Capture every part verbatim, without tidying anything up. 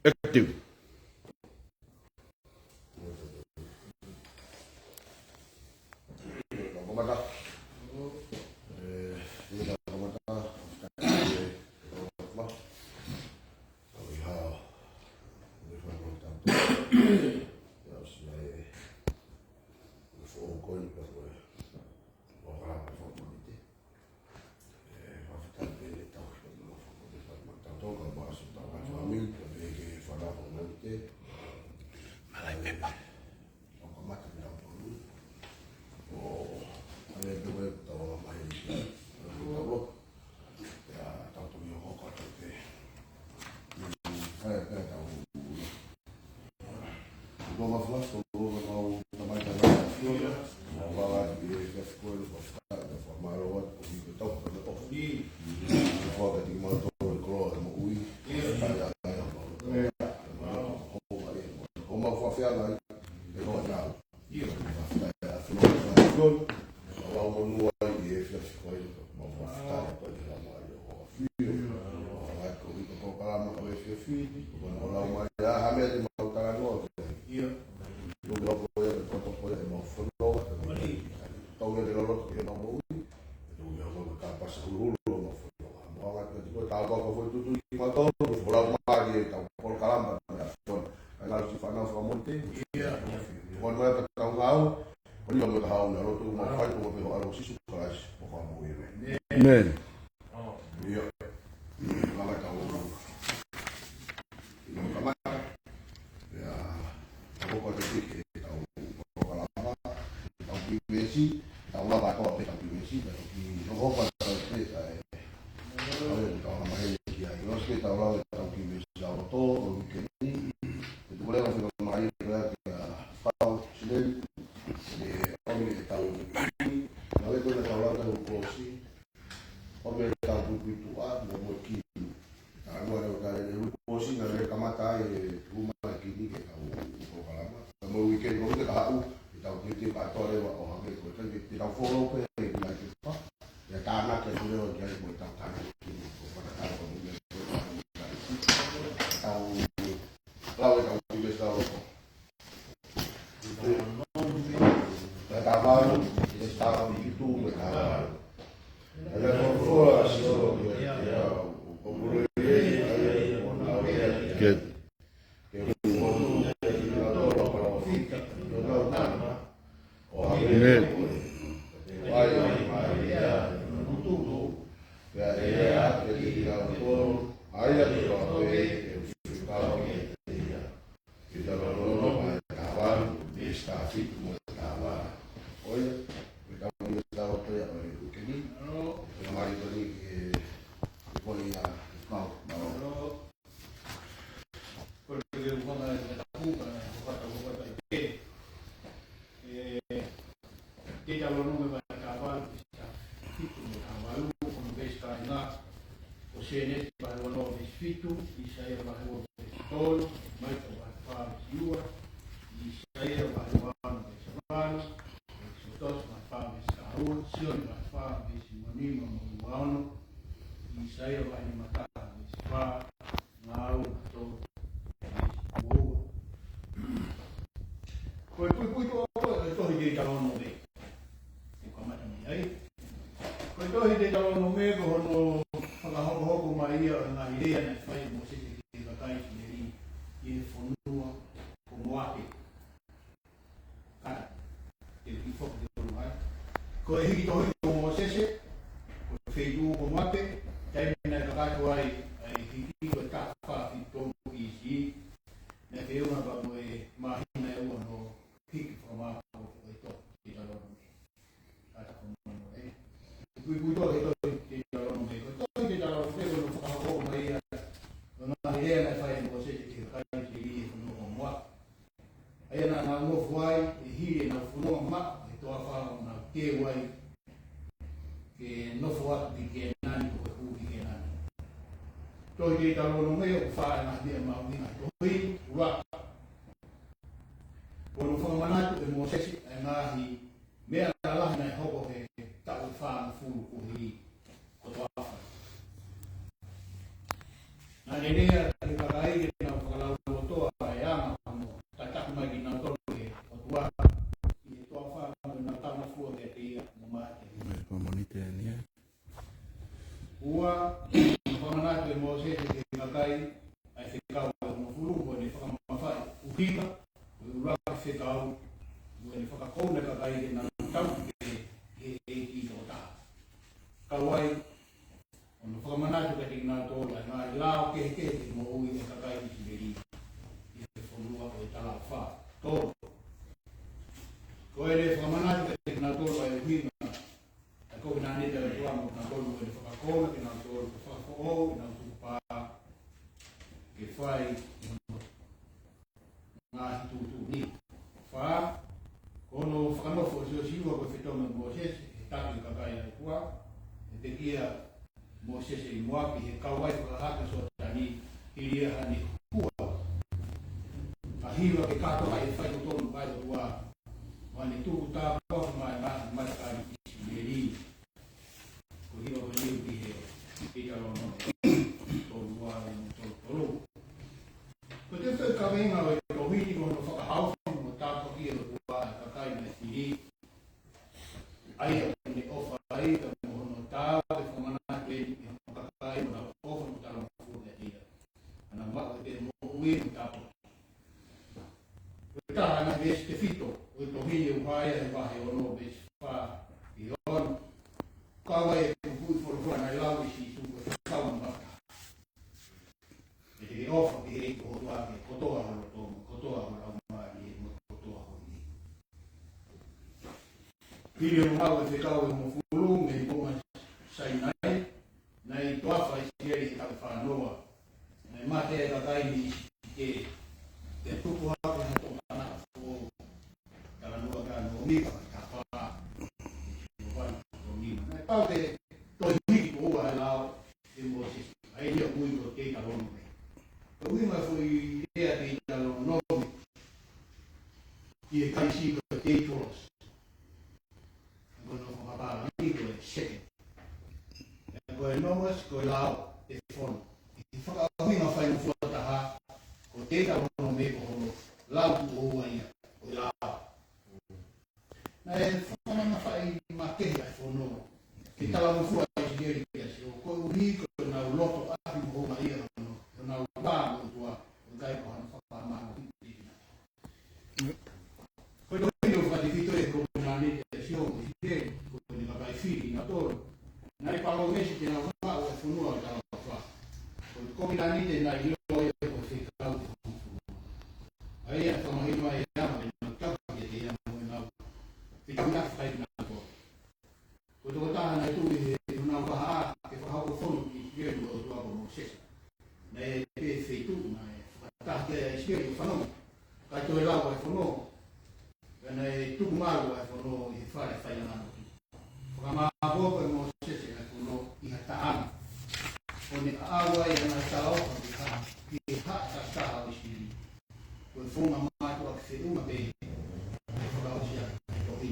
Active. Kamata. Eh, ia kamata. Tau ʻi hao. Ia ʻosi ʻa e foʻou ko eni pea ko e ʻokalama fakamonite. Amen. Ia. Lava tau. Ia, kamata. Ia, tau kau tau ki he tau polokalama, tau ki veesi, tau lava tau pe tau ki veesi, tau ki loko pa tau pe, ʻa e. Tau lava mai ki ai. Io, ke tau lava tau ki veesi, tau to, o ke ni. Te tu leva fika mai, ia, kia Pau, Sileni. Ia, o ni tau. Lava ko tau lava tau kosi. ʻO me tau puipuituʻa, mo mo kini. Tau ua leo tale le ui kosi, na le kamata e tuma e kini ke tau polokalama. Ka mo weekend ko ke ka haʻu, ke tau puipuituʻa toa leva ʻo hake ko e kai ke tau follow pē e kina ke pa. Ia tāna ke tau leo ke ai mo tau tāna ke kini, ko e pata tau ko e kini. Tau lau e tau kini tau loko. Kita lolono mai tavan, mista fitu mo tavan. ʻOia, kita mista o te a ʻoi keni. Kita mai toni ke, ko ia, mau, mau. Ko ia, ko ia, ko ia, ko ia, ko ia, ko ia, ko ia, ko ia, Teutalōnome vahe taha valu, veesi taha fitu mo e taha valu, ko hono veesi kāinga, ko Sēnesi vahe uanoa veesi fitu, ʻAisea vahe ua veesi tolu, Maika vahe fā veesi ua, ʻAisea vahe uanoa veesi valu, ʻEkisoto vahe fā veesi taha ua, Sione vahe fā veesi uanima mo e uaono, ʻAisea vahe nima taha veesi fā, Ngāue vahe tolu veesi ua ua. Ko e puipuituʻa ko e tohi Teutalōnome. ʻOku kamata mei ai. Ko e tohi Teutalōnome ko hono fakahokohoko mai ia ʻo e ngaahi lea naʻe fai ʻe Mōsese ki he kakai ʻIsileli ʻi he fonua ko Moape. Ka, te u kiʻi foki ki tonu ai. Ko e hiki tohi ko Mōsese, ko e feituʻu ko Moape, taimi naʻe kakato ai ʻa e hiki ko e taha fā fitu tolu B C E, naʻe feʻunga pea mo e māhina ʻe ua hono hiki fakamāʻopoʻopo ʻo e tohi Teutalōnome. Ata ko mono e. Puipuituʻa he tohi Teutalōnome, ko e tohi Teutalōnome, ko hono fakahoko mai ia ʻo e ngaahi lea naʻe fai ʻe Mōsese ki he kakai ʻIsileli ʻi he fonua ko Moape. ʻA ia naʻa nau nofo ai, ʻi he hili ʻenau fononga maʻu, ʻi he toafa ʻoku nau teu ai, ke nofo atu ki Kēnani, ko e hū ki Kēnani. Tohi Teutalōnome ʻoku fā e ngaahi meʻa mahuʻinga he tohi, ʻuluaki. Ko hono fakamanatu ʻe Mōsese ʻa e ngaahi meʻa lalahi naʻe hoko he taʻu ʻe fāngofulu kuo hili. Ko e toafa. Naʻa ne lea ki he kakai ke nau fakalau ʻuhinga, ko e ʻuluaki fekau, mo ʻene fakakouna e kakai ke nau tauhi ki he ʻEiki toko taha. Kau ai, ʻo ne fakamanatu kiate kinautolu ʻa e ngaahi lao kehekehe ki he moʻui ʻa e kakai ʻIsileli ʻi he fonua ʻo e talaʻofa. Tolu. Ko ʻene fakamanatu kiate kinautolu ʻa e ʻuhinga ʻa e kovinānite ʻa e ʻOtua mo kinautolu, mo ʻene fakakouna kinautolu ke fakafoʻou ʻenau tukupā ke fai ngaahi tuʻutuʻuni. Fā, ko hono fakanofo ʻo Siosiua ko e fetongi ʻo Mōsese he taki ʻo e kakai ʻa e ʻOtua, ʻe pekia Mōsese ʻi Moapi he kauvai fakahahake ʻo Sioatani, hili ia haʻane hua ʻa e hiva ke kātoa e fai totonu ʻa e ʻOtua, mo ʻene tuku tāpuaki maʻa e ngaahi matakali ʻIsileli. Ko e hiva ko eni ʻoku pehē, Teutalōnome tolu ua mo e tolu tolu. Ko e tefitoʻi kaveinga ʻo e tohi ni ko hono fakahaofi mo tāpuakiʻi ʻe he ʻOtua ʻa e kakai naʻe fili, ʻa ia ʻoku ne ʻofa ai, pea mo hono taau ke fakamanatu ʻe hono kakai ʻoku nau ʻofa mo talangofua kiate ia, ʻa ʻenau maʻu ʻa e moʻui mo e tāpuaki. Ko e taha ʻa e veesi tefito ʻo e tohi ni ʻoku hā ia he vahe ono veesi fā ki he ono. Kau ai e kupuʻi folofola naʻe lau ʻe Sīsū ko e fekau namba taha. ʻE te ke ʻofa ki he ʻEiki ko ho ʻOtua ʻaki e kotoa ho loto, mo e kotoa ho laumālie, mo e kotoa ho ivi. Hili hono maʻu e fekau ʻe hongofulu mei he konga Sainai, naʻe toafa ʻa ʻIsileli he taʻu ʻe fā noa. Naʻe mate e kakai mei ʻIsipite. Pea tupu hake ha toʻu tangata foʻou. Talanoa ki ai ʻa Nōmipa, kapau ko Nōmipa. Naʻe pau ke toe hiki ko ua e lao ʻe Mōsese. ʻA ia ʻoku ui ko Teutalōnome. Ko e ʻuhinga e foʻi lea Teutalōnome, ʻi he Kalisi ko e Teutolos. Ko hono fakapālangi ko e second. Ko e nomos ko e lao, e fono. ʻI he fakaʻuhinga faingofua taha, ko Teutalōnome ko hono lau tuʻo ua ia, ko e lao. Naʻe fakamanatu faʻa makehe ʻa e fono ke talangofua ʻa ʻIsileli kia Sihova, koeʻuhi ko ʻenau loto ʻapi mo houngaʻia hono, honau vā mo e ʻOtua, ʻo ʻikai ko hano fakamālohiʻi. Ko e tohi ni ʻoku fakatefito e kovinānite ʻa Sihova mo ʻIsileli, ko ʻene kakai fili kinautolu. Naʻe palōmesi te nau maʻu e fonua ʻo e talaʻofa. Ko e kovinānite naʻe ʻiloa ia ko e fekau ʻe hongofulu. ʻA ia ʻoku fakamahino ai ʻe he anga ʻenau tauhi kiate ia mo ʻenau fekau naʻe fai kinautolu. Ko e tokotaha naʻe tuʻu ʻi honau vahaʻa ke fakahoko fono ki ʻIsileli ʻa e ʻOtua ko Mōsese. Naʻe pehē e feituʻu naʻe fakataha ki ai ʻa ʻIsileli ʻo fanongo. Kae toe lau ʻa e fono. Pea naʻe tuku malu ʻa e fono ʻi he fale faiʻanga notu. Fakamāʻopoʻopo ʻe Mōsese ʻa e fono ʻi ha taʻanga, ʻo ne ʻaʻau ai ʻa e ngaahi talaʻofa ki he haʻa, ki he haʻa takitaha ʻo ʻIsileli. Ko e founga mātuʻaki feʻunga pē ʻe fakaʻosi ʻaki e tohi.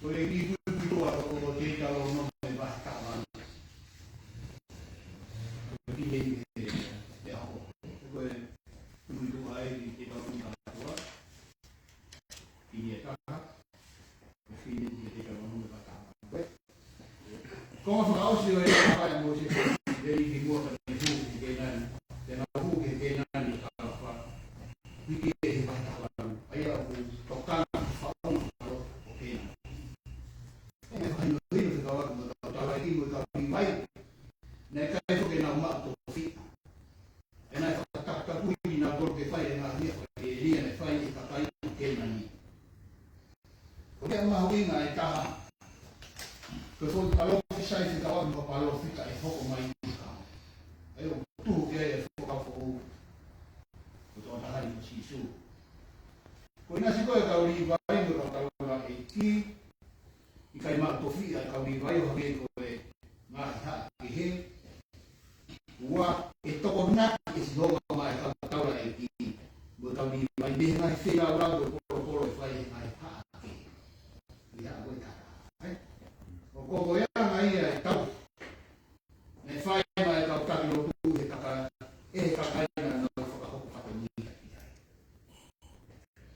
Ko e kiʻi puipuituʻa ʻo Teutalōnome vahe taha valu. Ko e kiʻi lei ʻe, ʻe ako. Ko e puipuituʻa ʻi Teutalōnome vahe taha valu. Kiʻi lei ʻe taha. Ko e kiʻi lei ʻe Teutalōnome vahe taha valu. Ko e fakaʻosi ʻo e kaveinga ʻa Mōsese, lei ki muʻa pea ne hū ki Kēnani, te nau hū ki Kēnani ʻo talaʻofa. Hiki ʻe he vahe taha valu. ʻA ia ʻoku tokanga ki he faʻunga ʻo Kēnani. ʻE ne fakahinohino fekauʻaki mo e kau taulaʻeiki mo e kau Līvai. Naʻe ʻikai foki ke nau maʻu tofiʻa. ʻE naʻe fakataputapui kinautolu ke fai e ngaahi meʻa fakaʻēlia naʻe fai ʻe he kakai ʻo Kēnani. Ko e meʻa mahuʻinga ʻe taha, ko e foʻi palōfisai fekauʻaki mo e palōfita ʻe hoko mai ʻi he kahaʻu. ʻA ia ʻoku tuhu ki ai e Fuakava Foʻou, ko e tokotaha ni ko Sīsū. Ko e ʻinasi ko ē ʻa e kau Līvai mo e kau taulaʻeiki, ʻikai maʻu tofiʻa e kau Līvai ʻo hangē ko e ngaahi haʻa kehe. Ua, ʻe tokonaki ʻe Sihova maʻa e kau taulaʻeiki mo e kau Līvai mei he ngaahi feilaulau mo e polopolo ʻe fai ʻe he ngaahi haʻa kehe. ʻI he haʻa ko ē ʻe taha, ē? ʻOku ko e anga ia e tau naʻe fai maʻa e kau taki lotu ʻi he kakai, ʻe he kakai naʻa nau fakahoko fatongia ki ai.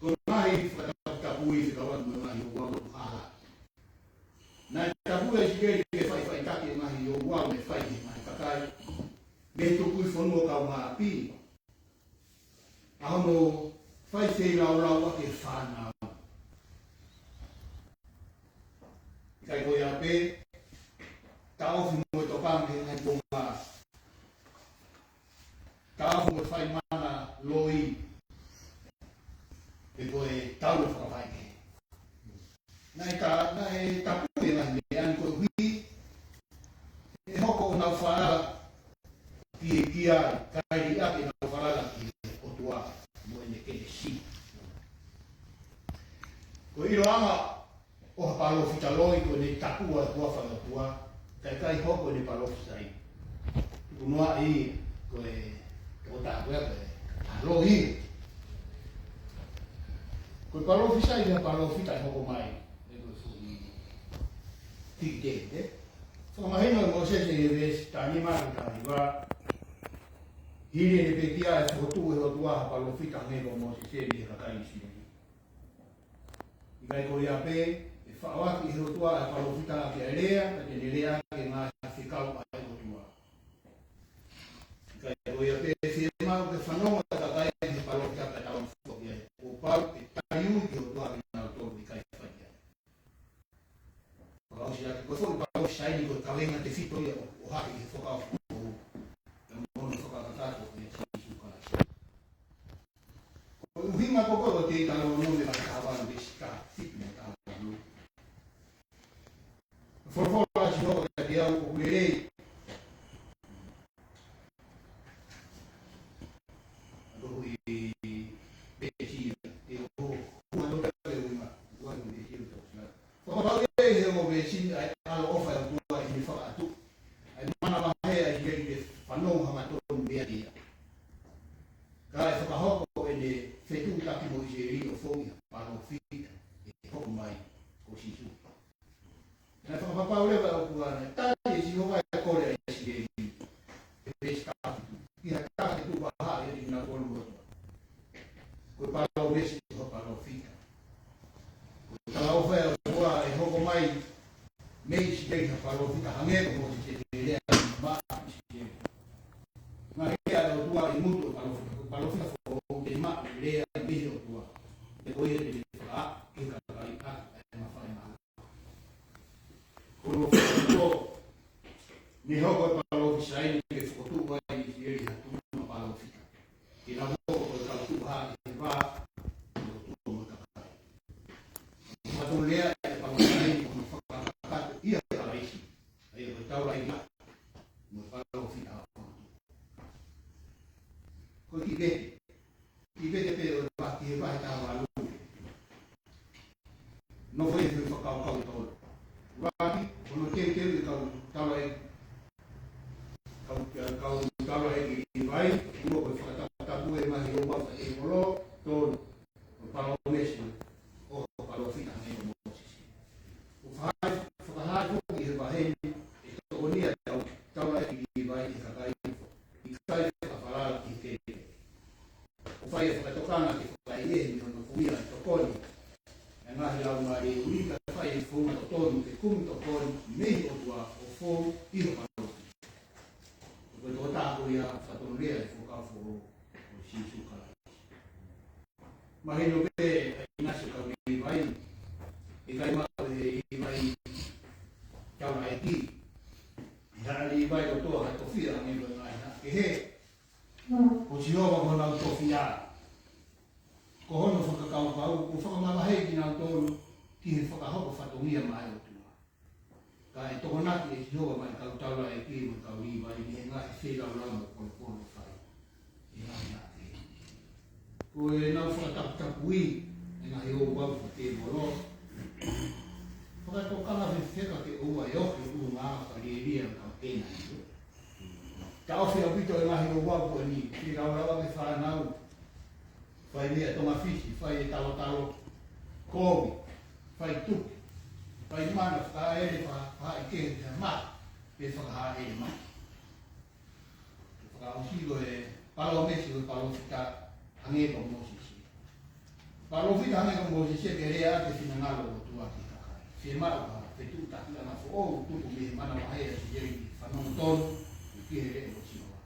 Ko e ngaahi fakataputapui fekauʻaki mo e ngaahi ouau ʻoku ʻala. Naʻe tapui ʻa ʻIsileli ke faʻifaʻitaki e ngaahi ouau naʻe fai ʻe he ngaahi kakai mei he tukui fonua kaungāʻapi. hono fai feilaulau ʻaki e fānau. ʻIkai ko ia pē, taʻofi mo e tokanga ki he ngaahi konga. Taʻofi mo e fai mana loi. Pe ko e tau fakavaʻe. Naʻe ta-, naʻe tapui e ngaahi meʻa ni koeʻuhi ʻe hoko ʻenau falala ki he, ki ai, kae liʻaki ʻenau falala ki he ʻOtua mo ʻene kelesi. Ko e ʻiloʻanga ʻo ha palōfita loi ko ʻene taku ʻa e huafa ʻo e ʻOtua, kae ʻikai hoko ʻene palōfisai. Tuku noa ʻi ko e tokotaha ko ia ko e, ʻa, loi. Ko e palōfisai ʻa e palōfita ʻe hoko mai, ʻe ko e foʻi tiki te, ē? Fakamahino ʻe Mōsese ʻi he veesi taha nima ki he taha hiva, hili ʻene pekia ʻe fokotuʻu ʻe he ʻOtua ha palōfita hangē ko Mōsese mei he kakai ʻIsileli. ʻIkai ko ia pē, ʻe faʻo ʻaki ʻe he ʻOtua ʻa e palōfita ʻaki ʻa e lea, ka te ne lea ʻaki e ngaahi fekau ʻa e ʻOtua. ʻIkai ko ia pē, ʻe fiemaʻu ke fanongo ʻa e kakai ki he palōfita kae tau foki ai. Kuo pau ke tali ui ki he ʻOtua kinautolu ʻikai fai ia. Fakaʻosi atu, ko e foʻi palōfisai ni ko e kavenga tefito ia ʻo, ʻo hake ʻi he Fuakava Foʻou. Pea mo hono fakakakato ʻia Sīsū Kalaisi. Ko e ʻuhinga ko ē ʻo Teutalōnome vahe taha valu veesi taha fitu mo e taha valu. Folofola ʻa Sihova kiate au ʻoku lelei. Ko e ʻuhi pē ia, ʻe ʻoho, ʻoho, ʻoho, ʻoho, ʻoho, ʻoho, ʻoho. Fakapapauʻi ʻe he ongo veesi ni ʻa e ʻaloʻofa ʻa e ʻOtua ʻi heʻene fakaʻatu ʻa e manavahē ʻa ʻIsileli ke fanongo hangatonu meiate ia. Kae fakahoko ʻene fetuʻutaki mo ʻIsileli ʻo fou ʻi ha palōfita ʻe hoko mai ko Sīsū. Naʻe fakapapau leva ʻe he ʻOtua naʻe tali ʻe Sihova e kole ʻa ʻIsileli. ʻI he veesi taha fitu, ʻi ha taha te tuʻu vahaʻa ʻiate kinautolu mo e ʻOtua. Ko e palōmesi ʻo ha palōfita. Ko e talaʻofa ʻa e ʻOtua ʻe hoko mai mei ʻIsileli ha palōfita hangē ko Mōsese, te ne lea maʻa ʻIsileli. Ngaahi lea ʻa e ʻOtua ʻi he ngutu ʻo e palōfita. Ko e palōfita foʻou te ne maʻu e lea mei he ʻOtua. Pea ko ia te ne fakahā ki he kakai ʻa e mafai maʻu. Ko hono fakaʻosi, ne hoko e palōfisai ni ke fokotuʻu ai ʻe ʻIsileli ha tuʻunga palōfita. Ke nau hoko ko e kau tuʻu hā ʻi he vā ʻo e ʻOtua mo e kakai. Ko hono lea ʻa e palōfisai ni ko hono fakakakato ʻia Kalaisi. ʻA ia ko e taulaʻeiki mo e palōfita. Ko e kiʻi vete. Kiʻi vete pē ʻo e vahe, ki he vahe taha valu. Nofo ʻi he fakakaukau ʻe tolu. ʻUluaki, ko hono teuteu ʻa e kau taulaʻeiki, kau, kau taulaʻeiki Līvai. Ua, ko e fakataputapu e ngaahi ouau ʻa e tēvolo. Tolu, ko e palōmesi ʻo e palōfita hangē ko Mōsese. ʻOku fakahā, fakahā foki ʻe he vahe ni ʻe tokoniʻi ʻa e kau taulaʻeiki Līvai ʻe he kakai ʻoku ʻikai fakafalala ki he kelekele. ʻOku fai e fakatokanga ke fakaʻehiʻehi mei hono ʻuhinga ʻe tokoni ʻa e ngaahi laumālie ʻuli, kae fai e founga totonu ke kumi tokoni mei he ʻOtua ʻo fou ʻi he palōfita. Ko e tokotaha ko ia ʻoku fatongia ʻi he Fuakava Foʻou ko Sīsū Kalaisi. Mahino pē ʻa e ʻinasi ʻo e kau Līvai, ʻikai maʻu ʻe he Līvai taulaʻeiki, ʻe he Līvai kotoa ha tofiʻa hangē ko e ngaahi haʻa kehe. Ko Sihova ko honau tofiʻa. Ko hono fakakaukau, ʻoku fakamavaheʻi kinautolu ki he fakahoko fatongia maʻa e ʻOtua. Kae tokonaki ʻe Sihova mai e kau taulaʻeiki mo e kau Līvai mei he ngaahi feilaulau mo e polopolo ʻoku fai ʻe he ngaahi haʻa kehe. Ko ʻenau fakataputapui e ngaahi ouau ʻa e tēvolo. Fakatokanga fefeka ke ʻoua ʻe ohi e ʻulungaanga fakalielia ʻa e kau Kēnani. Taʻofi ʻaupito e ngaahi ouau ko eni, feilaulau ʻaki e fānau, fai meʻa tongafiti, fai e talotalo kovi, fai tupe, fai mana, fakaʻele, fa-, faʻahi kehe, pea maʻu, pe fakaʻele maʻu. Fakaʻosi, ko e palōmesi ʻo e palōfita hangē ko Mōsese. Palōfita hangē ko Mōsese ke lea ʻaki e finangalo ʻo e ʻOtua ki he kakai. Fiemaʻu ha fetuʻutakiʻanga foʻou ʻoku tupu mei he manavahē ʻa ʻIsileli ke fanongo tonu ki he leʻo ʻo Sihova.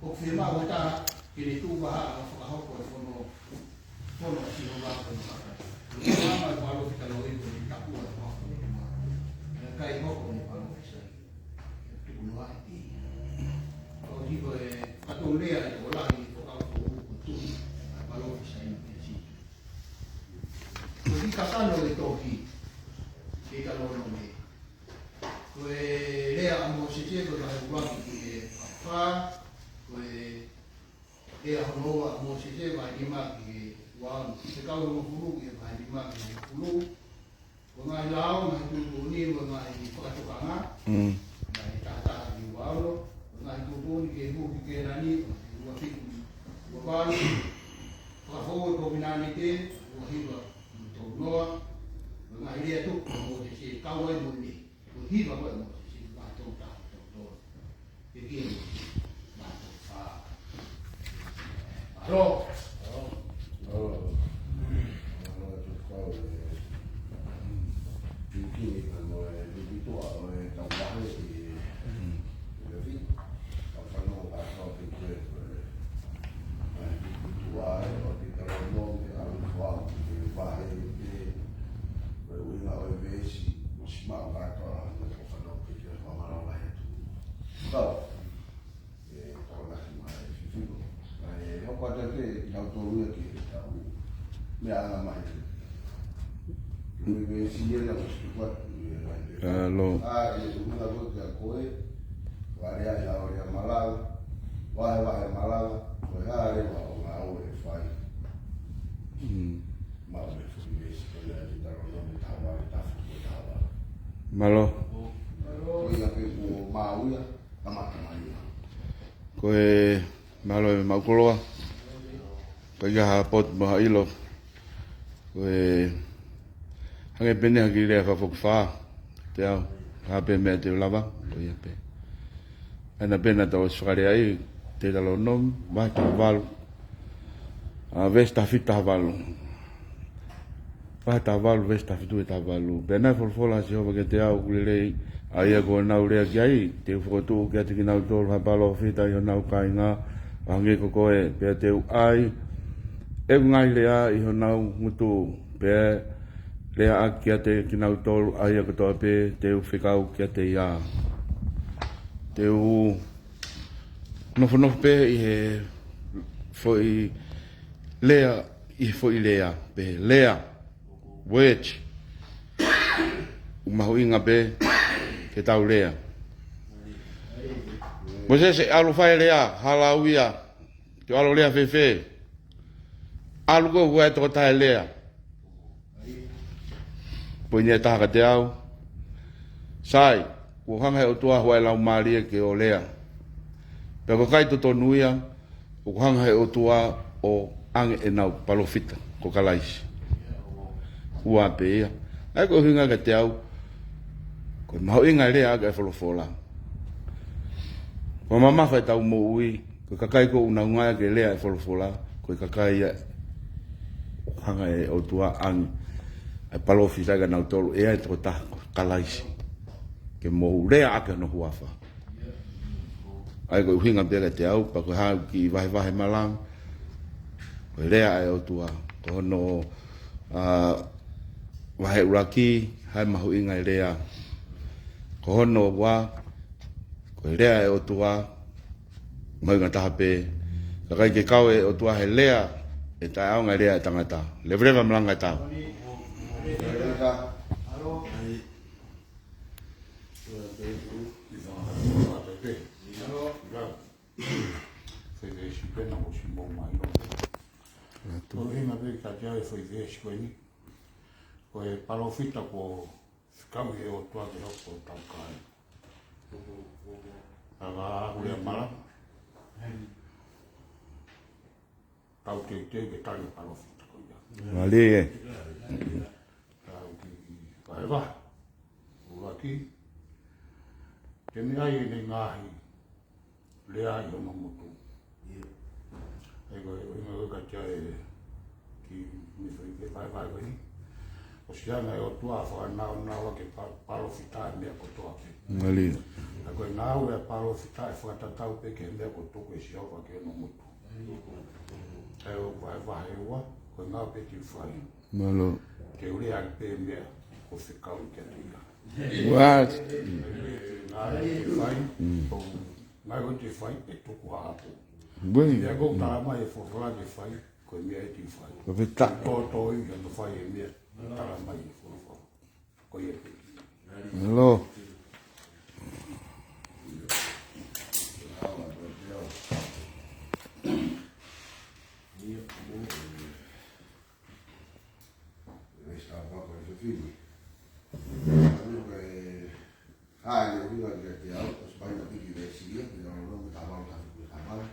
ʻOku ʻOku fiemaʻu ha taha ke ne tuʻu vahaʻa ʻo fakahoko e fono, fono ʻa Sihova ko e maka. Ko e anga e palōfita loi ko e tapu ʻa e maka. ʻIkai hoko ʻene palōfisai. Tuku noa ʻi. ʻOku ʻi ko e fatongia ʻi ko lahi ʻi ko kau ko u ko tu. ʻA e palōfisai ni ke si. Ko e kakano e tohi. Ke ka lono me. Ko e lea ʻa Mōsese ko e vahe ua ki he fā. Ko e lea hono ua ʻa Mōsese vahe nima ki he ua ono. Fekau hongofulu ki he vahe nima ki he hongofulu. Ko e ngaahi lao, ngaahi tuʻutuʻuni, mo e ngaahi fakatokanga. Mm. Ngaahi tahataha ki he ua ono. Ko e ngaahi tuʻutuʻuni ki he hū ki Kēnani, ua fitu, ua valu. Fakafou e kovinānite, ua hiva, tolu noa. Ko e ngaahi lea tuku ʻa Mōsese, kau ai mo ne. Ko e hiva ko ē ʻa Mōsese, ua tolu taha, tolu noa. Ke kia mo, ua tolu fā. Mālō. Mālō. Mālō, mālō, tau kau, e, tiki, e, mo e, tiki tua, o, e, tau vahe, e, e, fi. Tau fano, tau kau, tiki, e, e, tiki tua, e, o, tiki tua, no, e, au, fua, e, vahe, e, e, uinga, o, e, veesi, mo si ma, o, katoa, e, tau fano, tiki, e, fua, mālō, vahe, tu. Tau. E, tau na ki mai, e, fifino. Ai, e, hoko atu ke, ki tau tolu ia ke, tau. Meʻa anga mai. Nui veesi ia na, ko si tua, nui e mai. Alo. A, e, uinga ko kia koe. Vale ai, a, o, lea malanga. Vahe, vahe malanga. Ko e hā leva ʻo ngāue ʻe fai. Mm. Mau me fuli veesi, ko ia ki tau no me tau vale, tau fuli ko tau vale. Mālō. Ko ia ke kuo mau ia. Ko e mālō e maʻu koloa. Ko ia ha potu mo ha ʻilo. Ko e hangē pē eni ha kiʻi lea fakafokifā. Te au, ha pē meʻa te u lava. Ko ia pē. Ana pē na tau ʻosi fakalea ai, Teutalōnome, vahe taha valu. A, veesi taha fitu taha valu. Vahe taha valu, veesi taha fitu ki he taha valu. Pea naʻe folofola ʻa Sihova kiate au, ʻOku lelei ʻa ia kuo nau lea ki ai, te u fokotuʻu kiate kinautolu ha palōfita ʻi honau kāinga, ʻo hangē ko koe, pea te u ʻai ʻeku ngaahi lea ʻi honau ngutu, pea lea ʻaki kiate kinautolu ʻa ia kotoa pē te u fekau kiate ia. Te u nofonofo pē ʻi he foʻi lea, ʻi he foʻi lea, pē lea, word. ʻOku mahuʻinga pē ke tau lea. Mōsese, ʻalu fai lea, hala au ia, te u ʻalu lea fēfē? ʻAlu koe, ʻoua ʻe tokotaha e lea. Poini ʻe taha kiate au. Sai, kuo hanga he ʻOtua ʻo huaʻi e laumālie ke u lea. Pea ko e kai totonu ia, ʻoku hanga he ʻOtua ʻo ʻange ʻenau palōfita, ko Kalaisi. Ua pē ia. ʻA ia ko e ʻuhinga kiate au, ko e mahuʻinga e lea ʻaki e folofola. Ko e mamafa ʻetau moʻui, ko e kakai ko ē ʻoku nau ngāueʻaki e lea e folofola, ko e kakai ia ʻoku hanga he ʻOtua ʻo ʻange e palōfita kia nautolu, ʻe ʻi ai e tokotaha ko Kalaisi. Ke mou lea ʻaki hono huafa. ʻA ia ko e ʻuhinga pē kiate au, pea ko e hā ʻeku kiʻi vahevahe malanga. Ko e lea ʻa e ʻOtua. Ko hono, a, vahe ʻuluaki, hā e mahuʻinga e lea. Ko hono ua, ko e lea ʻa e ʻOtua, mahuʻinga taha pē. Ka ʻikai ke kau e ʻOtua he lea, ʻe taʻeʻaonga e lea ʻa e tangata. Leveleva malanga ʻe taha. Foʻi veesi pē naʻa ku ʻosi maʻu mai ʻo. Ko e ʻuhinga pē kiate au e foʻi veesi ko eni. Ko e palōfita kuo fekau ʻe he ʻOtua ke hoko ko hotau kāinga. Ka ka aku lea malanga. Tau teuteu ke tali e palōfita ko ia. Mālie ē. Tau ki vahevahe. ʻUluaki, te ne ʻai ʻene ngaahi lea ʻi hono ngutu. ʻA ia ko e ʻuhinga ko ē kiate au e kiʻi meʻa ko ē ki he vahevahe ko eni. Ko e ʻuhinga ʻa e ʻOtua ʻa e fakanaunau ʻa e pa-, palōfita ʻi he meʻa kotoa pē. Mālie. Ka ko e ngāue ʻa e palōfita ʻe fakatatau pē ki he meʻa kuo tuku ʻe Sihova ki hono ngutu. ʻA ia ʻoku vahevahe ua, ko e ngāue pē te u fai. Mālō. Te u lea pē meʻa ʻoku fekau kiate ia. What? Ngāue te u fai, Mm. ʻo ngāue ʻoku te u fai, ʻe tuku ha apu. Wei. Meʻa ʻoku Mm. talamai ʻe he folofola te u fai, ko e meʻa ʻe te u fai. Ko e feta. Tōtō ia ʻo fai e meʻa ʻoku talamai ʻe he folofola. Ko ia pē. Mālō. Hai, ʻuhinga kiate au, ʻosi ʻomai ʻa e kiʻi veesi ia, ʻi he Loma taha valu, taha fitu ki he taha valu.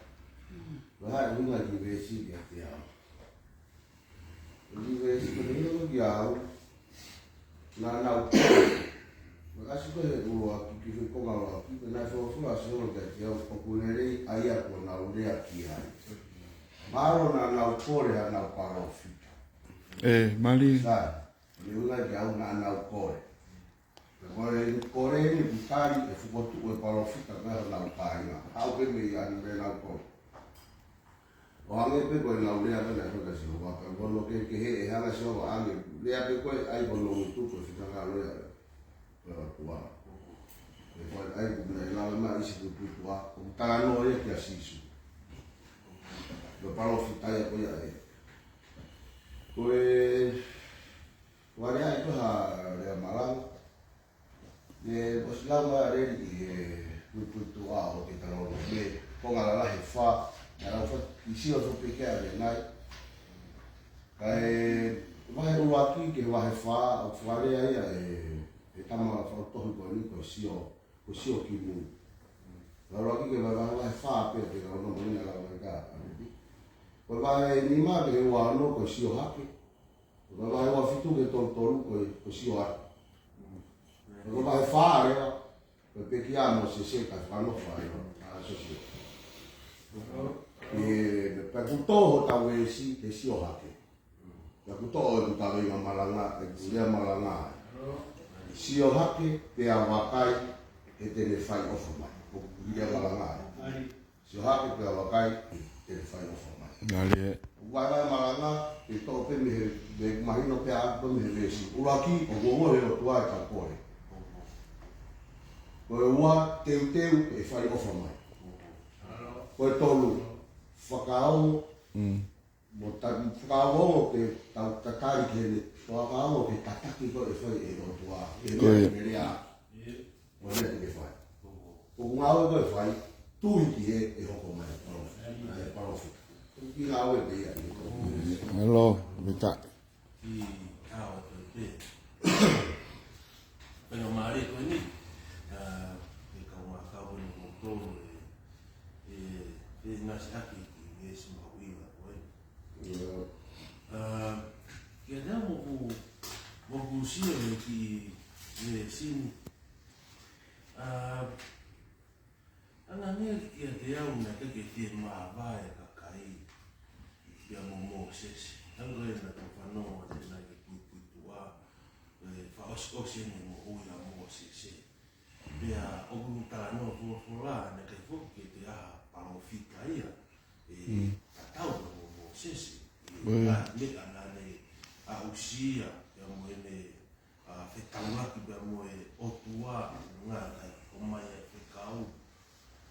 Ko e hā e ʻuhinga kiʻi veesi kiate au? Kiʻi veesi ko eni ʻoku ʻikai ke au, naʻa nau kole. Maka siʻi ko e ʻuluaki, kiʻi konga ʻuluaki, ko e naʻe folofola ʻa Sihova kiate au, ʻoku lelei ʻa ia kuo nau lea ki ai. Mahalo naʻa nau kole hanau palōfita. ʻE, mālie. Sai, ʻuhinga kiate au naʻa nau kole. Ko e kole eni ʻoku tali ʻe he fokotuʻu ʻo e palōfita ko ē honau kāinga. Haʻu pē mei ai ʻo nau kole. ʻO hangē pē ko ʻenau lea pē naʻe fai kia Sihova, pea ko hono kehekehe ʻe hanga ʻe Sihova ʻo ʻange, lea pē ko ē ʻa ia ko hono ngutu ko e fekau lea. Ko e ʻOtua. ʻE fai ai ko e meʻa ʻe lava mai ʻi he puipuituʻa, ʻoku talanoa ia kia Sīsū. Ko e palōfita ia ko ia ē. Ko e Ko e lea ʻa e tohi Lea Malanga. Ne ʻosi lau mai leva ʻi he puipuituʻa ʻo Teutalōnome, konga lalahi ʻe fā, naʻa ku fai ha sio atu pē ki ai ʻanenai. Kae vahe ʻuluaki ki he vahe fā, ʻoku fakalea ia ʻe he tama fakatohi ko eni ko Sio, ko Sio Kimui. Vahe ʻuluaki ki he vahe, vahe, vahe fā pē ʻo Teutalōnome naʻa ku lau mai ka. Ko e vahe nima ki he ua ono ko Sio Hake. Ko e vahe ua fitu ki he tolu tolu ko, ko Sio Hake. Ko e vahe fā leva, ko e pekia ʻa Mōsese kae fakanofo leva ʻa Sōsiua. ʻE, pea kuo tō hotau veesi ki he Sio Hake. Pea kuo tō ʻeku kaveinga malanga, ʻeku lea malanga. Sio Hake pea vakai he te ne fai ʻofa mai. Ko e lea malanga. Sio Hake pea vakai he te ne fai ʻofa mai. Mālie. Vahe, vahe malanga, ʻe toʻo pē mei he, mei he mahino pē ʻa ʻoku mei he veesi. ʻUluaki, ʻoku ongoʻi ʻe he ʻOtua ʻetau kole. Ko e ua, teuteu ʻe fai ʻofa mai. Ko e tolu, fakaongo, Mm. mo ta-, fakaongo ke tau tatali ki heʻene, fakaongo ke tataki ko ē ʻe fai ʻe he ʻOtua. ʻE Ko ia. Meʻa, meʻa lea. Ko e meʻa te ke fai. Ko e ngāue ko ē ʻe fai, tui ki he, ʻe hoko mai, palōfita. ʻE palōfita. Ko e ngāue pē ia. Mālō, Mita. Ki he ʻaho ko ē pē. Pea mālie ko eni, ʻa, ʻe kau mā kau eni mo tolu, ʻe, ʻe, ʻe ngasi ake ki he veesi mahuʻinga ko eni. ʻIo. ʻA, kiate au ʻoku, ʻoku sio he kiʻi veesi ni. ʻA, ʻange ange kiate au naʻe ʻikai ke māvae e kakai pea mo Mōsese. Hangē ko e naʻa tau fanongo atu ai ki he puipuituʻa, ʻe fakaʻosiʻosi eni e moʻui ʻa Mōsese. Pea ʻoku talanoa folofola, naʻe ʻikai foki ke toe ʻi ai ha palōfita ia ʻe Mm. tatau mo Mōsese. ʻI he ʻIo. ngaahi meʻa naʻa ne aʻusia, pea mo ʻene, ʻa, fetaulaki pea mo e ʻOtua, ngaahi ʻomai e fekau.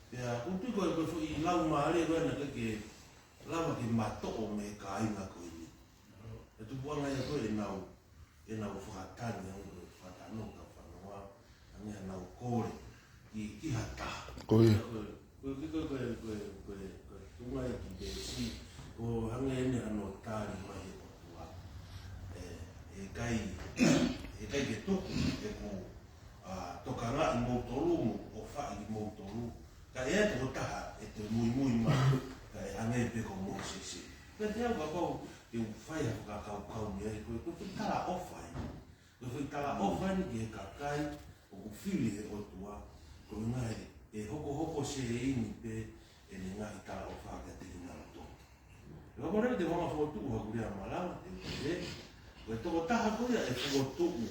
Pea ʻoku ou tui ko e, ko e foʻi lau mālie ko ē naʻe ʻikai ke lava ke matoʻo mei he kāinga ko eni. ʻE tupuʻanga ia ko ē ʻenau, ʻenau fakatane, ʻenau fakatane, ʻenau fanongo, ʻa ʻenau kole ki, ki ha taha. Ko ia. Ko e, ko e, ko e, ko e, ko e, ko e, ko e tuʻunga ia ki he veesi, ko e hangē eni hano tali mai ʻe he ʻOtua. ʻE, ʻe ʻikai, ʻe ʻikai ke tuku ʻeku, ʻa, tokangaʻi moutolu mo ʻofaʻi moutolu. Ka ʻi ai ha tokotaha ʻe toe muimui mai, kae hangē pē ko Mōsese. Pea te u kapau te u fai ha fakakaukau mei ai, ko e, ko e foʻi talaʻofa eni. Ko e foʻi talaʻofa eni ki he kakai ʻoku fili ʻe he ʻOtua, ko e ngaahi, ʻe hokohoko sēini pē ʻene ngaahi talaʻofa kiate kinautolu. Pea kapau leva te u hanga ʻo fokotuʻu haʻaku lea malanga, te u pehē, Ko e tokotaha ko ia ʻe fokotuʻu.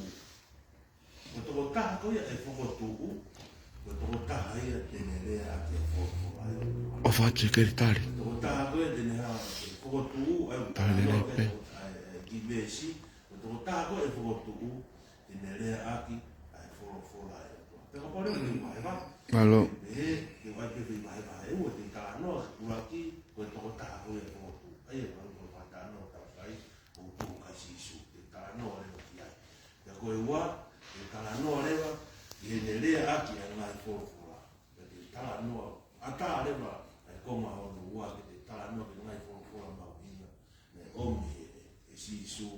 Ko e tokotaha ko ia ʻe fokotuʻu. Ko e tokotaha ia te ne leaʻaki e folofola ʻa e ʻOtua. ʻOfa atu Sekelitali. Ko e tokotaha ko ia te ne hanga ʻe fokotuʻu, ʻa e Tau lele talanoa pē. ʻa e, ʻa e kiʻi veesi. Ko e tokotaha ko ia ʻe fokotuʻu, te ne leaʻaki ʻa e folofola ʻa e ʻOtua. Pea kapau leva ʻe vahevahe. Mālō. Pehē, ke ʻai pē ke vahevahe. ʻOua te talanoa, ʻuluaki, ko e tokotaha ko ia ʻe fokotuʻu. ʻA ia, ko e talanoa ʻoku tau fai, ʻoku tuku kia Sīsū, te talanoa leva ki ai. Pea ko e ua, te talanoa leva ki heʻene leaʻaki ʻa e ngaahi folofola. Pea te talanoa, ʻatā leva ʻa e konga hono ua ke te talanoa ki he ngaahi folofola mahuʻinga naʻe ʻomi ʻe, ʻe Sīsū,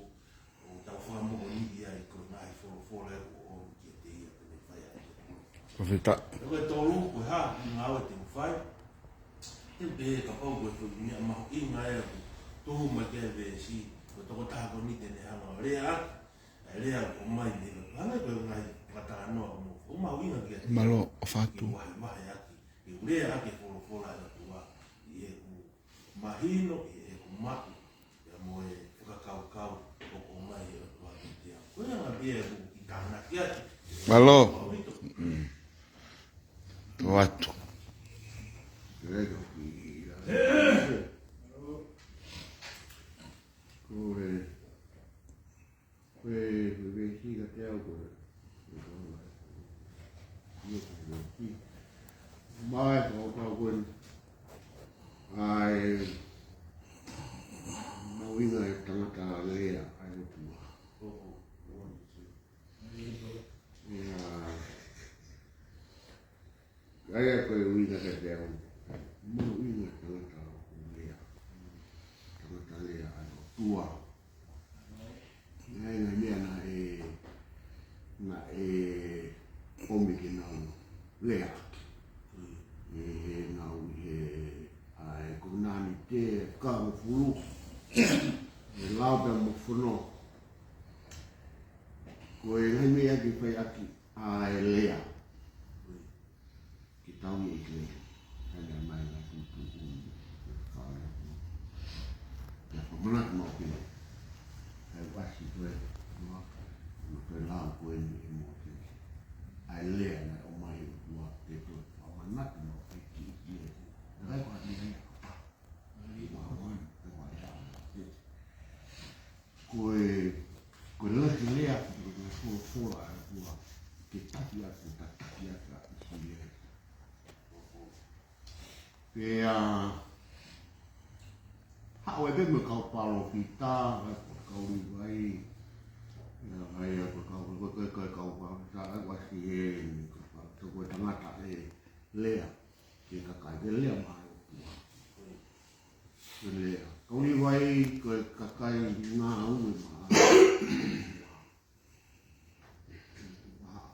ʻo tau fakamoʻoniʻi ai ko e ngaahi folofola ʻoku ʻomi kiate ia te ne fai ai e folofola. Profeta. Pea ko e tolu, ko e hā e ngāue te u fai. Te u pehē kapau ko e foʻi meʻa mahuʻinga ʻoku tuhu mai ki ai e veesi, ko e tokotaha ko eni te ne hanga ʻo leaʻaki ʻa e lea ʻoku ʻomai mei he ʻOtua. Hangē ko e ngaahi fakatalanoa ʻoku mou, ʻoku mahuʻinga kiate au. Mālō, ʻofa atu. Ke u vahevaheʻaki, ke u leaʻaki e folofola ʻa e ʻOtua ʻi heʻeku mahino, ʻi heʻeku maʻu, pea mo e fakakaukau ʻoku ʻomai ʻe he ʻOtua kiate au. Ko ia ʻa e meʻa ʻoku ou kiʻi tānaki atu. Mālō. ʻAupito. Mm. Tō atu. Ko e, ko e, ko e veesi kiate au ko e, ko e, ko e, ko e veesi. Mai, ko, ko, ko e, ʻa e mahuʻinga e tangata lea ʻa e ʻOtua. ʻIa, ʻa ia ko e ʻuhinga kiate au, mahuʻinga e tangata ʻoku lea. Tangata lea ʻa e ʻOtua. ʻA e ngaahi meʻa naʻe, naʻe ʻomi ke nau leaʻaki. ʻE, ʻe nau ʻi he, ʻa e kovinānite, fekau mo fulu. ʻE lau pea mo fono. Ko e ngaahi meʻa ke fai ʻaki ʻa e lea. Ke tau ʻi he lea. Kae ʻomai ngaahi tuʻutuʻuni. Kae ʻomai. Pea fakamanatu maʻu pē. Kae ʻosi ko e, no, no ko e lau ko eni ʻe Mōsese. ʻA e lea naʻe ʻomai ʻe he ʻOtua ke toe fakamanatu maʻu pē ki he lea. Naʻe ʻikai ko ha lea ia. Lea ʻa e ʻOtua. Ko e, ko e lea, ko e lea, ko e folofola ʻa e ʻOtua, ke taki atu, tataki atu ʻa ʻIsileli. Pea, haʻu ai pē mo e kau palōfita, ʻa e kau Līvai, ʻa ia ko e kau, ko e, ko e, ko e kau palōfita, ʻa ia ko ʻAsiheli, ko e kau, ko e tangata ʻe lea ki he kakai, ke lea mai ʻOtua. Ke lea. Kau Līvai ko e kakai ngāue maʻa.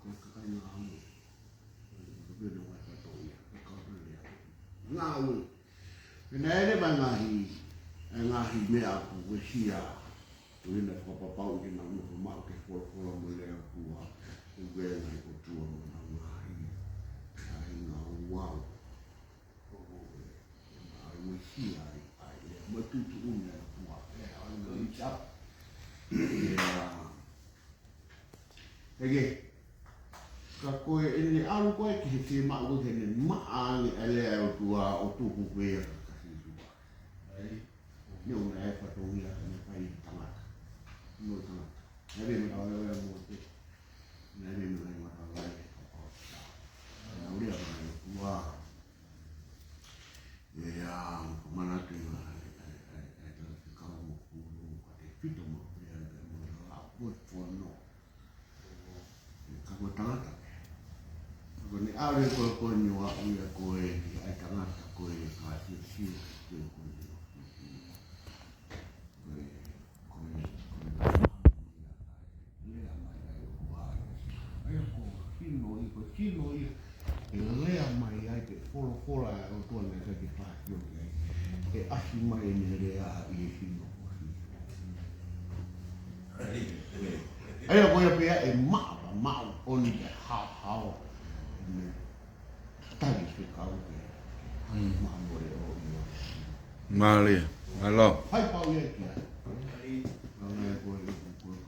Ko e kakai ngāue. Ko e pena mai ka tau ia, ko e kau lea. Ngāue. Pea naʻe ʻi ai e ngaahi, e ngaahi meʻa ʻoku uesia. Ko ia naʻe fakapapauʻi ke nau nofo maʻu ki he folofola mo e lea ʻa e ʻOtua. Ko e ngaahi ʻotua mo e ngaahi, ngaahi ngāue. Ko e, ko e, ngaahi uesia ai, ai, e, mo e tuʻutuʻuni ʻa e ʻOtua. E, ʻa e ngaahi uesia. E, ʻa, ʻEke, ka ko e ʻene ʻalu ko ē ki he fiemaʻu ko ē ke ne maʻa ange ʻa e lea ʻa e ʻOtua ʻo tuku pē ia kia Sīsū. ʻAi, ne ʻoku ʻi ai e fatongia ke ne fai ʻe he tangata. Mo e tangata. Naʻe ʻi ai e meʻa ʻo e ʻo e mo te. Naʻe ʻi ai e meʻa ʻo e mo te. Naʻe ʻi ai e meʻa ʻo e ʻOtua. ʻIa, ko e manatu ʻa e, ʻa e, ʻa e, ʻa e tangata fekau mo fulu, ka tefito mo e, ʻa e, mo e la, ko e fono. Ka ko e tangata. Ka ko ʻene ʻalu ko ē ko eni ʻo aʻu ia ko ē ki he ʻai tangata ko ē ka sio, sio, sio ko eni. Ko e, ko e, ko e, lea mai ai ʻo ʻai. ʻA ia ko e sino ia, ko e sino ia. ʻE lea mai ai pē folofola ʻa e ʻOtua naʻe ʻikai ke fāsio ki ai. ʻE ʻasi mai ʻene lea ʻi he sino ko Sīsū. ʻA ia ko ia pē ʻe maʻu, maʻu ʻoni ke haohaoa. ʻEne tali fekau ke. Mm. Maʻa mo e ʻo ia. Mālie, mālō. Hai pau ia ki ai. Mālie, ko e, ko e,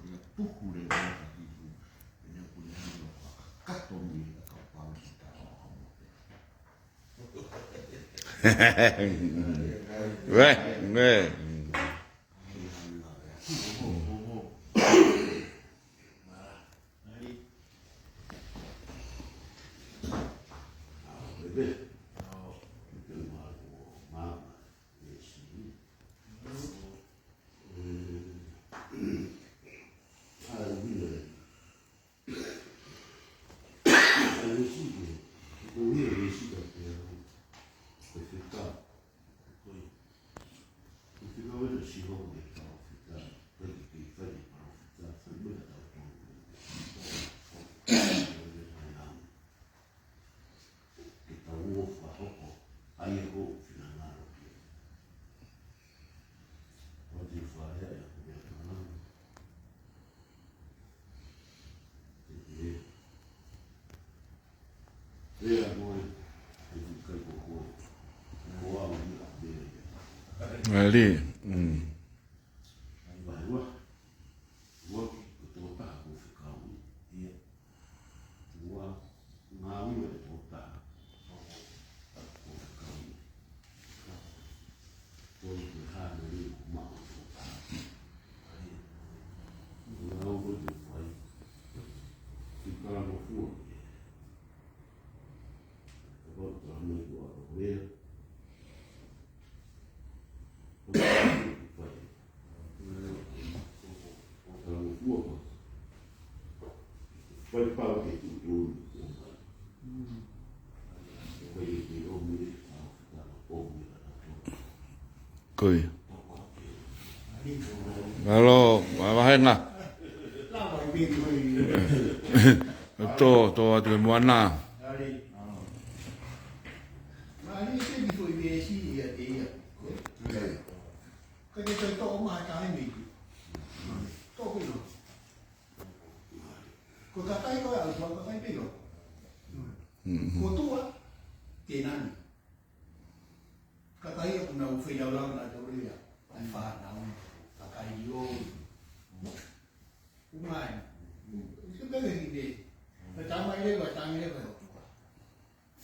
Uē, uē. Alī. Mm. Ko ia. Mālō, vavahenga. Tō, tō atu e moana. Ka ke toe toʻo mai taimi. Toʻo pē ʻilo. Ko e kakai ko ē ʻa e ʻOtua, kakai pē ʻilo. Mm. Ko e ʻOtua, Kēnani. Kakai ʻoku nau feilaulau naʻa tau lea. ʻA e fānau, kakai ʻo. Umai. Se pele ki te. Ka tamai leva, tamai leva ʻa e ʻOtua.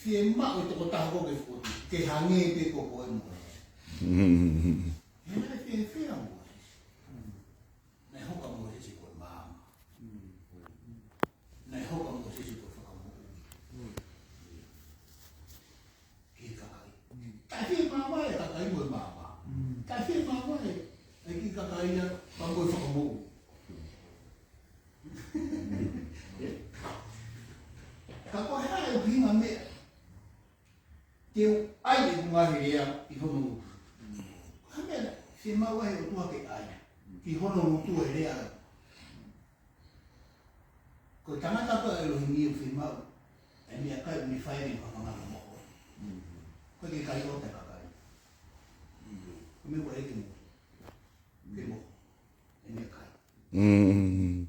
Fiemaʻu e tokotaha ko ē ke fokotuʻu, ke hangē pē ko koe Mōsese. Mm. He naʻe fiefia Mōsese. Naʻe hoko ʻa Mōsese ko e maama. Naʻe hoko ʻa Mōsese ko e fakamoʻui. Ki he kakai. Taʻe fiemaʻu e kakai mo e maama. Taʻe fiemaʻu e kiʻi kakai ia, pea mo e fakamoʻui. Ka ko e hā e ʻuhinga meʻa ke u ʻai ʻeku ngaahi lea ʻi hono ngutu? Ko e hā e meʻa fiemaʻu ai ʻe he ʻOtua ke ʻai ki hono ngutu e lea? Ko e tangata ko ē ʻa ʻElohimi ʻoku fiemaʻu e meʻakai ʻoku ne fai ʻene fakamanatu mo koe. Ko e ke kai ʻo te kakai. Ko e meʻa ʻoku ʻai ke mo. Ke mo. E meʻakai. Mm.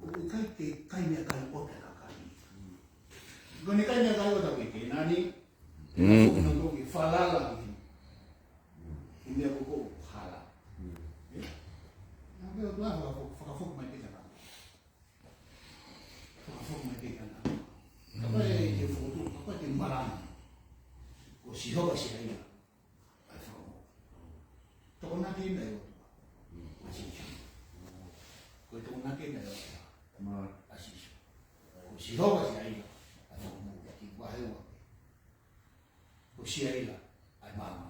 ʻOku ʻikai ke kai meʻakai ʻo te kakai. Ko ʻene kai meʻakai ʻo te kakai, Kēnani. Mm. Ko ʻene toki falala ki he meʻa ko ē ʻoku hala. Ē? Naʻa pē ʻOtua fakafoki, fakafoki mai pē tangata. Fakafoki mai pē tangata. Kapau ʻe fokotuʻu, kapau ʻe malanga. Ko Sihova Siaila ʻa e fakamoʻui. Tokonaki ʻe he ʻOtua ʻa Sīsū. Ko e tokonaki ʻe he ʻOtua ʻa Sīsū. Ko Sihova Siaila ʻa e fakamoʻui, ki vahe ua. Ko Siaila ʻa e maama.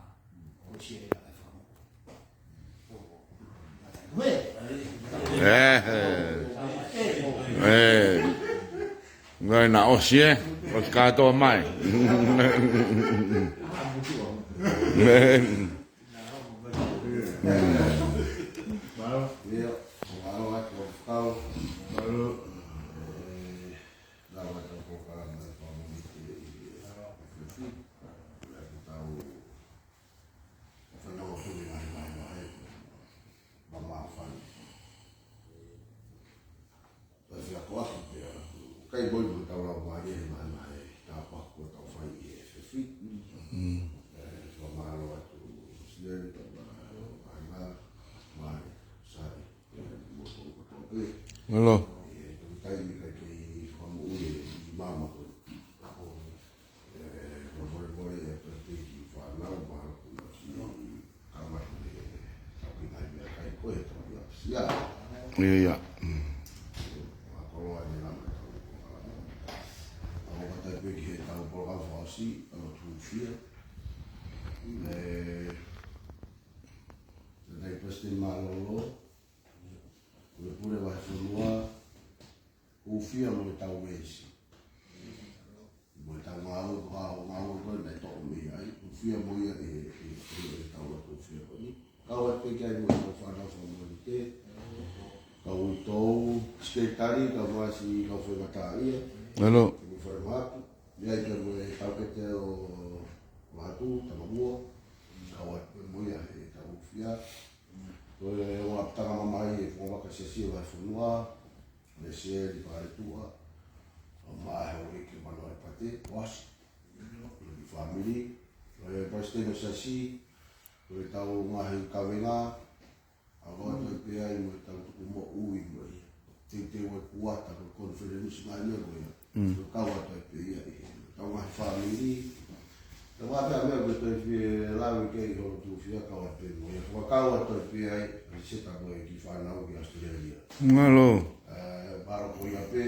Ko Siaila ʻa e fakamoʻui. Ē, ē. Ē. Ngai na ʻosi ē, ʻosi kātoa mai. Ē. Ua fai nau ʻo tuli mai, mai, mai, ma, ma, fai. Pea fia koa ki te a. Kai boi mo tau lau mai, mai, mai, ta pa ko tau fai e fefi. Mm. Eh, fakamālō atu, Sile, fakamālō, mai, mai, mai, sai, eh, mo tau kotoa pē. Mālō. Eh, tau taimi kai ke fakamoʻui e maama ko. Eh, mo, mo, mo, eh, pe, pe, ʻIo, ʻio. Mm. Mālō ʻaupito pē ki heʻetau polokalama fakaʻosi, ʻa e lotu hūfia. ʻE, Tēnei Palesiteni Mālōlō, ko e Pule Vahefonua, hūfia mo ʻetau veesi. Mo ʻetau ngāue, ko e ngāue ko ē naʻe toʻo mei ai, hūfia mo ia ʻi he, ʻi he, ʻi heʻetau lotu hūfia ko eni. Kau atu pē ki ai mo ʻetau fānau fakamoʻoni, kau uitou, sekelitali, kau masi, kau faingataʻaʻia. Hello. Kau faingataʻaʻia. ʻI ai pē mo e taukete ʻo Vatu, Tamamua. Kau atu pē mo ia heʻetau hūfia. Ko e ongo ʻapitanga mamahi ʻo e Fofonga Siasi ʻo Vahefonua, Lesieli Faletuʻa, ʻa Maʻahe ʻo Liki Manuel Pate, Wasi, mo e kiʻi fāmili, ko e Palesiteni ʻo e Siasi, ko ʻetau ngaahi kavenga, ʻa Vatu pē ai mo ʻetau tuku moʻui mo ia. Teuteu ʻa e kuata ko e konifelenisi mai meʻa ko ia. Mm. Ko e kau atu ai pē ia ʻi he. Kau ngaahi fāmili. Kau atu ai meʻa ko e toe fie lau ke ʻi ho tu fia kau atu pē mo ia. Ko e kau atu ai pē ai, ʻa e seta mo e kiʻi fānau ki Australia. Mālō. Eh, mālō ko ia pē,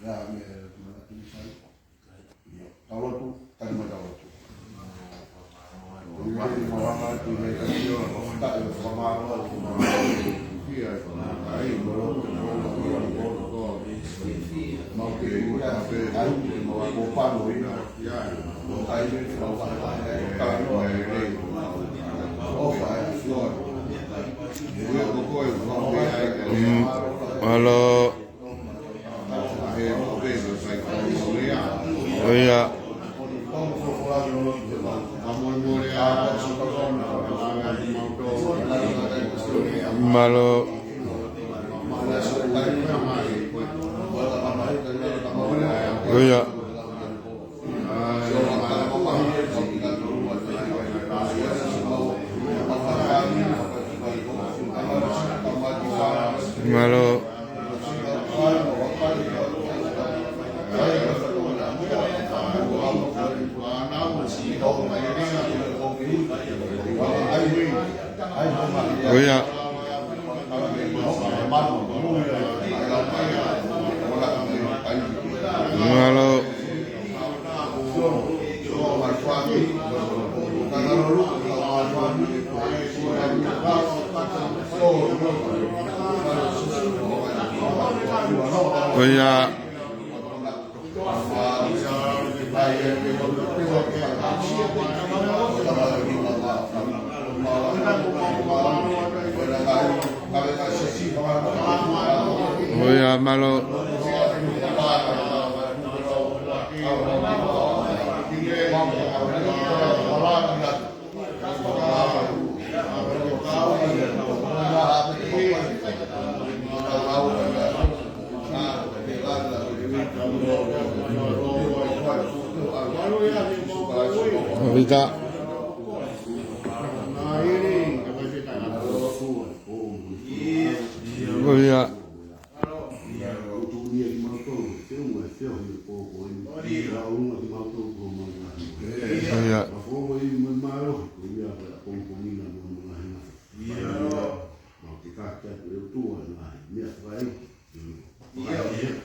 meʻa meʻa ko e mana tu fai. Tau lotu, tau mai tau lotu. Mm, mālō. ʻIo. Mālō. ʻIo. Mālō. ʻIo. Mālō. ʻIo. ʻIo, mālō. ʻIo. ʻIo.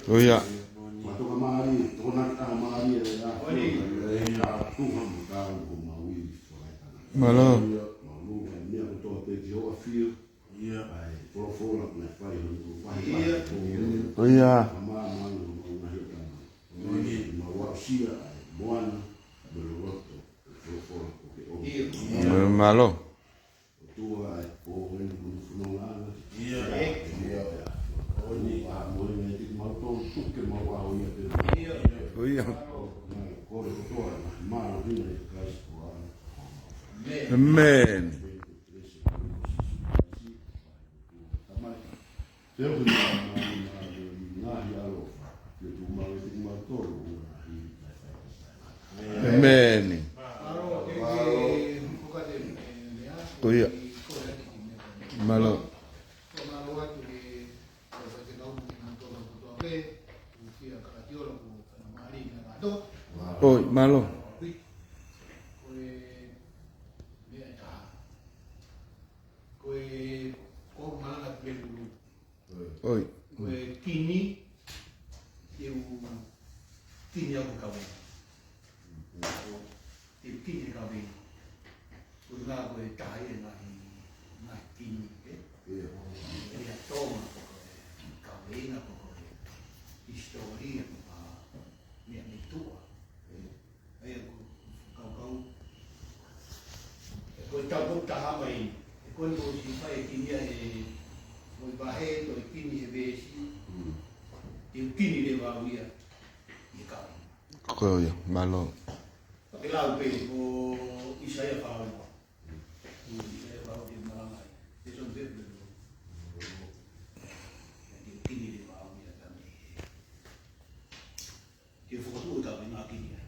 ʻIo. ʻIo. Mālō. ʻIo. Mālō. ʻIo. ʻEmeni. ʻEmeni. Ko ia. Mālō. ʻOi, mālō. Ko e, ko e, ko e malanga pē ulu. Ko e ngaahi ko e taha ia e ngaahi, ngaahi kini, ē? ʻIo. ʻA ia Tonga ko e kaveinga ko e hisitōlia ko e meʻa mei tuʻa. ʻIo. ʻA ia ko e kaukau. Ko e tau ko e taha mai. Ko e ʻosi fai e kini ia he, ko e vahe ko e kini he veesi. Mm. Te u kini leva au ia ʻi he kaveinga. Ko ia, mālō. Pea ke lau pē ko ʻĪsaia fā ua. ʻĪsaia fā ua ke malanga ai. Te son pe pe. Te u kini leva au ia ka me. Te u fokotuʻu e kaveinga kini ai.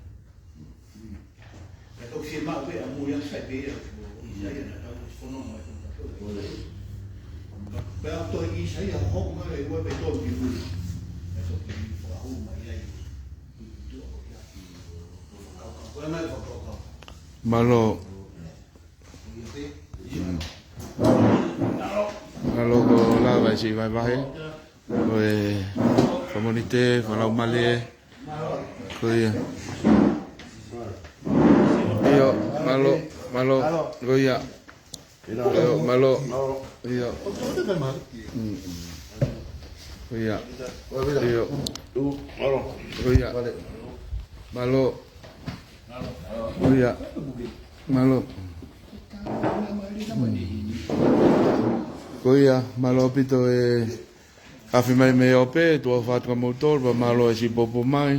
Pea toki fiemaʻu pē ʻa mui ʻa Sai pē ia ko ʻĪsaia naʻa tau fononga mai ko tatou. Pea ʻoku toe ʻĪsaia hoko mai e ua pe tolu ki mui. Pea toki fakahū mai ai. Mālō. Mālō ko lava e siʻi vahevahe. Ko e fakamonite, fakalaumālie. Ko ia. ʻIo, mālō, mālō. Ko ia. ʻIo, mālō. ʻIo. Mm, mm. Ko ia. ʻIo. Ko ia. Mālō. Ko ia. Mālō. Ko ia, mālō ʻaupito e afe mai mei ʻope, tuʻa ʻofa atu kia moutolu, pea mālō e siʻi poupou mai.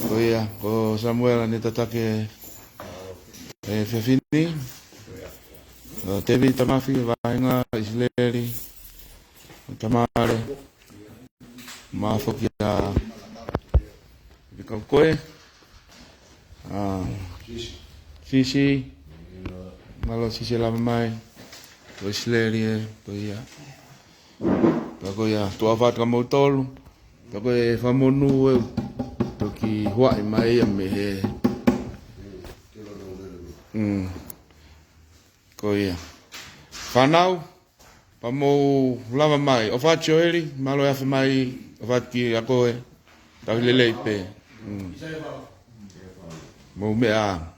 Ko ia, ko Samuela ne tataki e efiafi ni. Ko Tēvita Mafi, vahenga, ʻIsileli, Tamale, mo foki ʻa Vika ko ē. ʻA, Sisi. Mālō Sisi lava mai. Ko ʻIsileli ē, ko ia. Pea ko ia, tuʻa ʻofa atu kia moutolu. Pea ko e fakamonū ē, toki huaʻi mai ia mei he. Mm. Ko ia. Fānau, pea mou lava mai. ʻOfa atu Sioeli, mālō e afe mai, ʻofa atu kia koe. Tauhi lelei pē. Mm. Mou meʻa.